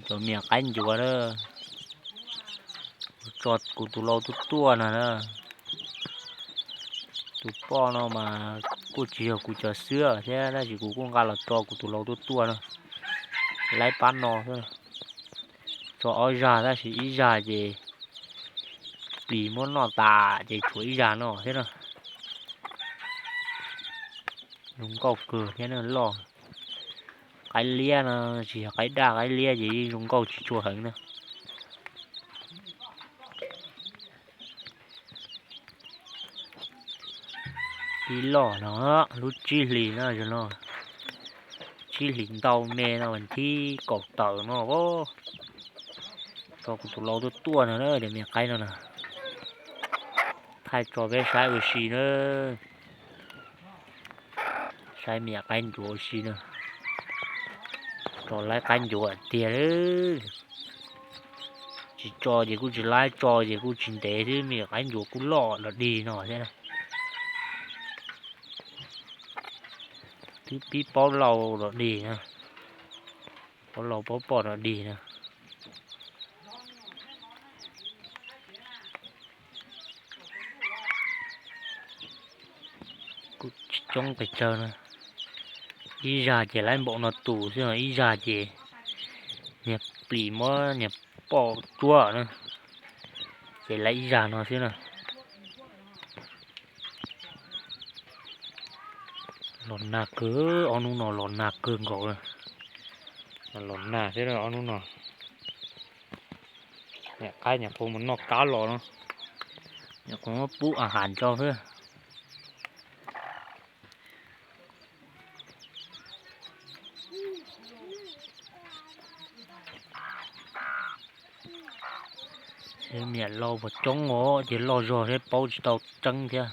Cov me nyuam qaib ncuav na, tso kuv tus lau tuaj tuaj no na. Tus poj no mas kuj tsis yog kuv cov xwb thiab, tab sis kuv kuj nqa los tso kuv tus lau tuaj tuaj no. Laib pab no xwb. Tso ob zag tab sis ib zag ces plis muab noj tas ces tshuav ib zag no thiab na. Zoo nkauj kawg thiab na, loj. Qaib liab no, tsis yog qaib daj, qaib liab ces yeej zoo nkauj tsis tshua heev na. Ib loj no, lub tsib hlis no, tsib hlis ntau me no, vas thib kaum tawm no. Tso kuv tus lau tuaj tuaj no na, cov me nyuam qaib no na. Thaij tso peb saib ua si na. Saib me nyuam qaib ncuav ua si na. Tso laib qaib ncuav tiag li. Tsis tso ces kuj tsis laib, tso ces kuj tsis ntev xwb, me nyuam qaib ncuav kuj loj los dig no thiab. Twb pib paub lau los dig na. Paub lau paub poj los dig na. Kuj tsis coob pes tsawg na. Ib zag ces laib npaum no tus xwb, ib zag ces niag plis muab niag poj tsuab na, ces laib ib zag no xwb na. Los nag kawg, ob hnub no los nag kawg nkaus. Los nag thiab ob hnub no. Niam qaib nyuam qhuav mus noj kab los no, nyuam qhuav muab pub a has tso xwb. Niam lau puas coob os, ces loj zog thiab paub tsis tau tseeb thiab.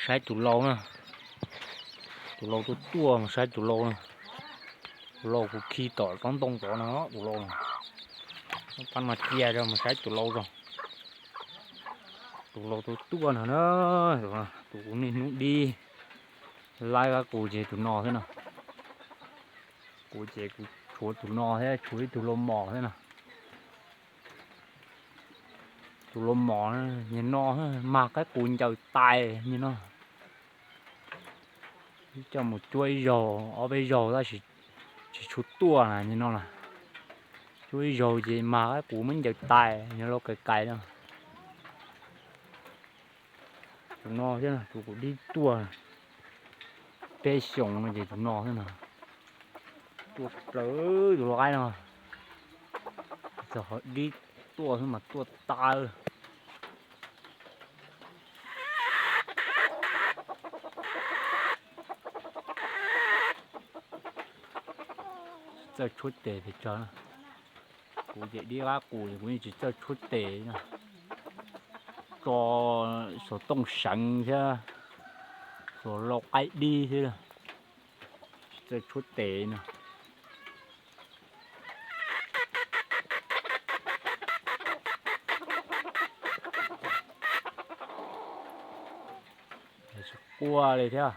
Saib tus lau na, tus lau tuaj tuaj mas saib tus lau na. Tus lau kuv khi tom tsob ntoo tod no, tus lau no. Pab no cia rau mas saib tus lau rau. Tus lau tuaj tuaj no na, tus kuv niaj hnub dib laib qab qus ces tus no thiab no. Kuv ces kuv tshuav tus no thiab tshuav ib tug lau mos thiab no. Tus lau mos niag no mag qaib qus ncaws tais niag no. Coj mus cuab ib zaug ob peb zaug tab sis tsis tshua tuaj na niag no na. Cuab ib zaug ces mag qaib qus muab ncaws tais, niag lau kais kais no. Tus no thiab tus kuv dib tuaj peb xyoos no ces tus no thiab no. Tuaj plaws tus lau qaib no. Txog qhov dib tuaj xwb mas tuaj tas. Txawj tshuab tes pes tsawg. Kuv ces dib qab qus kuv yeej tsis txawj tshuab tes no. Tso xuas tooj seev thiab xuas lau qaib dib thiab, tsis txawj tshuab tes no. Tsis quaj li thiab.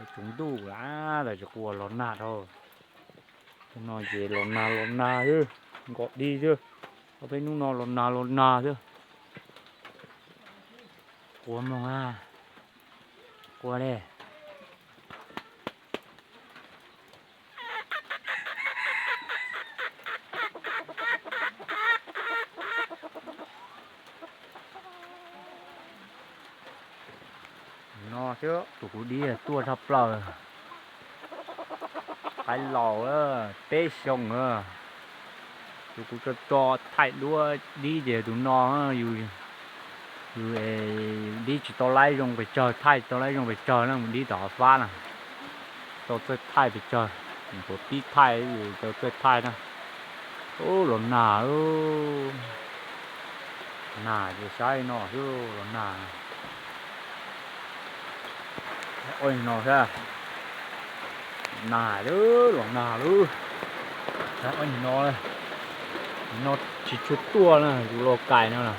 Tsaus ntuj lawm tsis quaj los nag dhau. Hnub no ces los nag los nag xwb, nkaus dib xwb. Ob peb hnub no los nag los nag xwb. Quaj mloog a, quaj li. No xwb tus kuv dib tuaj tshaj plaws. Qaib laus peb xyoo a. Tus kuv tso tso thaij duab dib ces tus no, yus dib tsis tau laib zoo pes tsawg, thaij tsis tau laib zoo pes tsawg na, mus dib tom qhov fab na. Tau txawj thaij pes tsawg, kuv pib thaij yus tau txawj thaij na. Ub, los nag, nag ces saib no xwb los nag. Ua no thiab, nag lawm, los nag lawm. Ua no, no tsis tshua tuaj na, tus lau kais no na.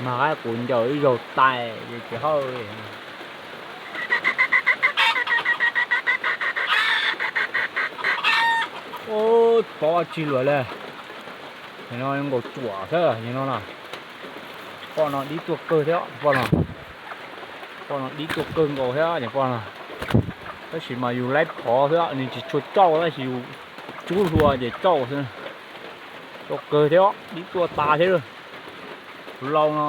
Mag qaib qus ncaws ib zaug tais ces tsis hawj li. Ub, pov tsis luam li. Nim no nkaus tsuam xwb nim no na. Poj no dib tuaj kawg thiab poj no. Poj no dib tuaj kawg nkaus thiab nim poj no. Tab sis mas yus laib phov xwb nws tsis tshua cauj tab sis yus cub hlua ces cauj xwb. Cauj kawg thiab dib tuaj tas thiab. Tus lau no,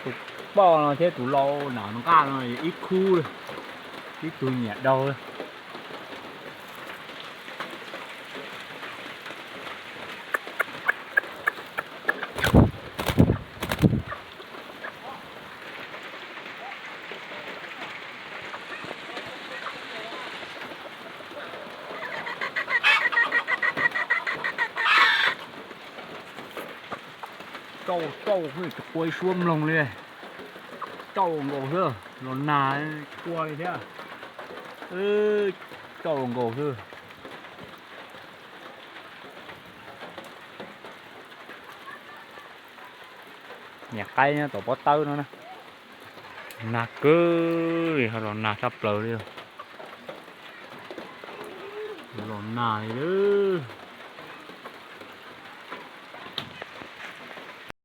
tus poj no thiab tus lau nam nqaj no ib khub, ib tug nyiam daug. Cauj cauj tsis qua ib suab mloog li. Cauj nkaus xwb los nag tsis qua li thiab. Cauj nkaus xwb. Niam qaib nyob tom pob tawb no na. Nag kawg li, ho los nag tshaj plaws li. Los nag li lawm.